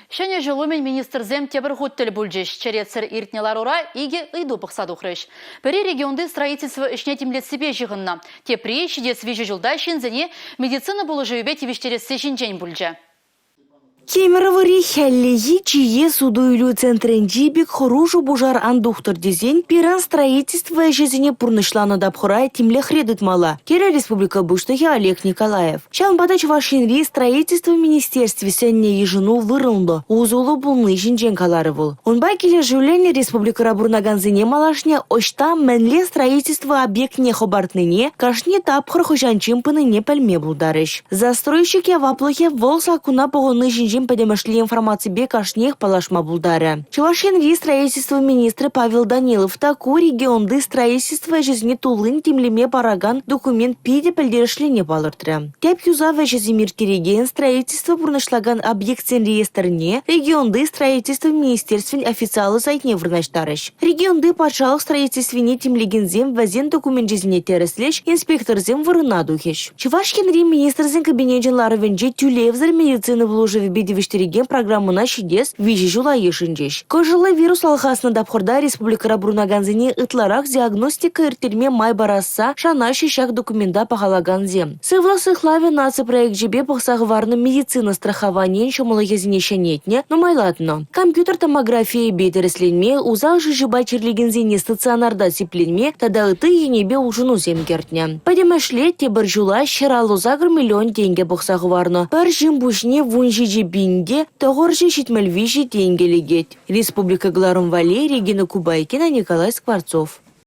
Ҫӗнӗ ҫул умӗн министрсем тепӗр хут тӗл пулчӗҫ. Черетсӗр иртнӗ ларура икӗ ыйту пӑхса тухрӗҫ. Пӗри регионти строительство ӗҫне тимлессипе ҫыхӑннӑ, тепри ҫитес виҫӗ ҫулта ҫынсене медицина пулӑшӑвӗпе тивӗҫтересси ҫинчен пулчӗ. Кемеровӑри хӗллехи чие суту-илӳ центрӗнчи пек хӑрушӑ пушар ан тухтӑр тесен пирӗн строительство ӗҫӗсене пурнӑҫланӑ тапхӑра тимлӗхре тытмалла, терӗ республика Пуҫлӑхӗ Олег Николаев. Ҫавӑнпа та Чӑваш Енри строительство министерстви сӗннӗ йышӑну вырӑнлӑ, усӑллӑ пулни ҫинчен каларӗ вӑл. Унпа килӗшӳллӗн республикӑра пурӑнакансене малашне ӑҫта мӗнле строительство объектне хӑпартнине, кашни тапхӑр хӑҫанччен пынине пӗлме пултарӗҫ. Застройщик яваплӑхӗ вӑл саккуна пӑхӑнни ҫинчен пӗтӗмӗшле информаципе кашниех паллашма пултарӗ. Чӑваш Енри строительство министрӗ Павел Данилов та ку регионти строительство ӗҫӗсене туллин тимлеме паракан документ питӗ пӗлтерӗшлине палӑртрӗ. Тӗп юсав ӗҫӗсем ирттерекен строительство пурнӑҫлакан объектсен реестрне регионти строительство министерствин официаллӑ сайтне вырнаҫтарӗҫ. Регионти патшалӑх строительствине тимлекенсем вӗсен докуменчӗсене тӗрӗслӗҫ, инспекторсем вырӑна тухӗҫ. Чӑваш Енри Министрсен Кабинечӗн ларӑвӗнче тӳлевсӗр медицина пулӑшӑвӗпе тивӗҫтерекен программӑна ҫитес виҫӗ ҫула йышӑнчӗҫ. Кӑшӑллӑ вирус алхаснӑ тапхӑрта республикӑра пурӑнакансене ытларах диагностика ирттерме май парасса шанаҫҫӗ ҫак документа пахалакансем. Сывлӑх сыхлавӗ наци проекчӗпе пӑхса хӑварнӑ медицина страхованийӗн ҫӑмӑллӑхӗсене ҫӗнетнӗ, нумайлатнӑ. Компьютер томографийӗпе тӗрӗсленме, усал шыҫӑпа чирлекенсене стационарта сипленме тата ытти енӗпе улшӑнусем кӗртнӗ. Пӗтӗмӗшле тепӗр ҫула 158 миллион тенкӗ пӑхса хӑварнӑ. Пӗр ҫын пуҫне 17 пин те 973 тенкӗ лекет. Республика кӑларӑм валли Регина Кубайкина, Николай Скворцов.